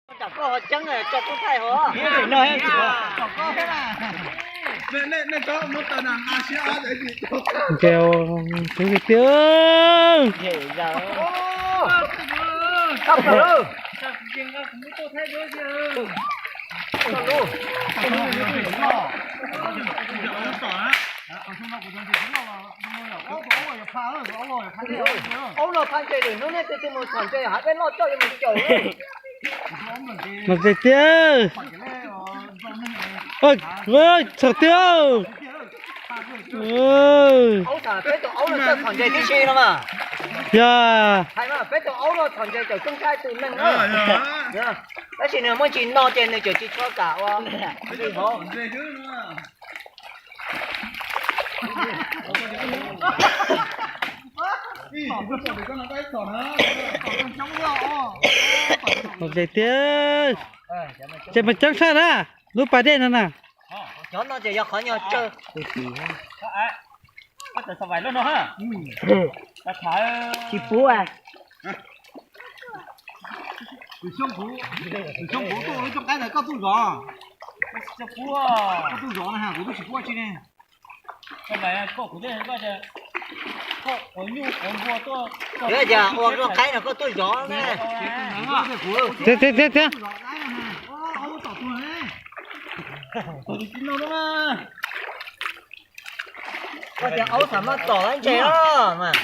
Koj ho tseeb, tso kuv thaij hov. Nkeos, kuv tiag tiag. Aub no phaj ntses lwm hnub nej tus twg mus txhom ntses hav peb loj coj yuav mus caum. Mas tiag tiag. Txhom tiag. Aub, peb tus aub no txawj txhom ntses tib si no mas. Yog. Hais mas peb tus aub no txhom ntses txawm tub nkaib tus neeg na. Tab sis nws muaj ntsis no ces nws tseem tsis tshua kam ua li hov. Txom ntses tiag. Ces mas coob tshaj na, lub pas dej no na. Cov no ces yog qhov nyuag tsawg. Tsis pub. Tus xyoob kuv, tus xyoob kuv tuaj ua lub cooj qaib ntawd koj tuaj zov. Koj tuaj zov na, kuv twb tsis pub tsi ne. Yog tias ua lub qaib no koj tuaj zov na. Tiag tiag tiag tiag. Koj tias aub xav maj txom lawm ntses os mas.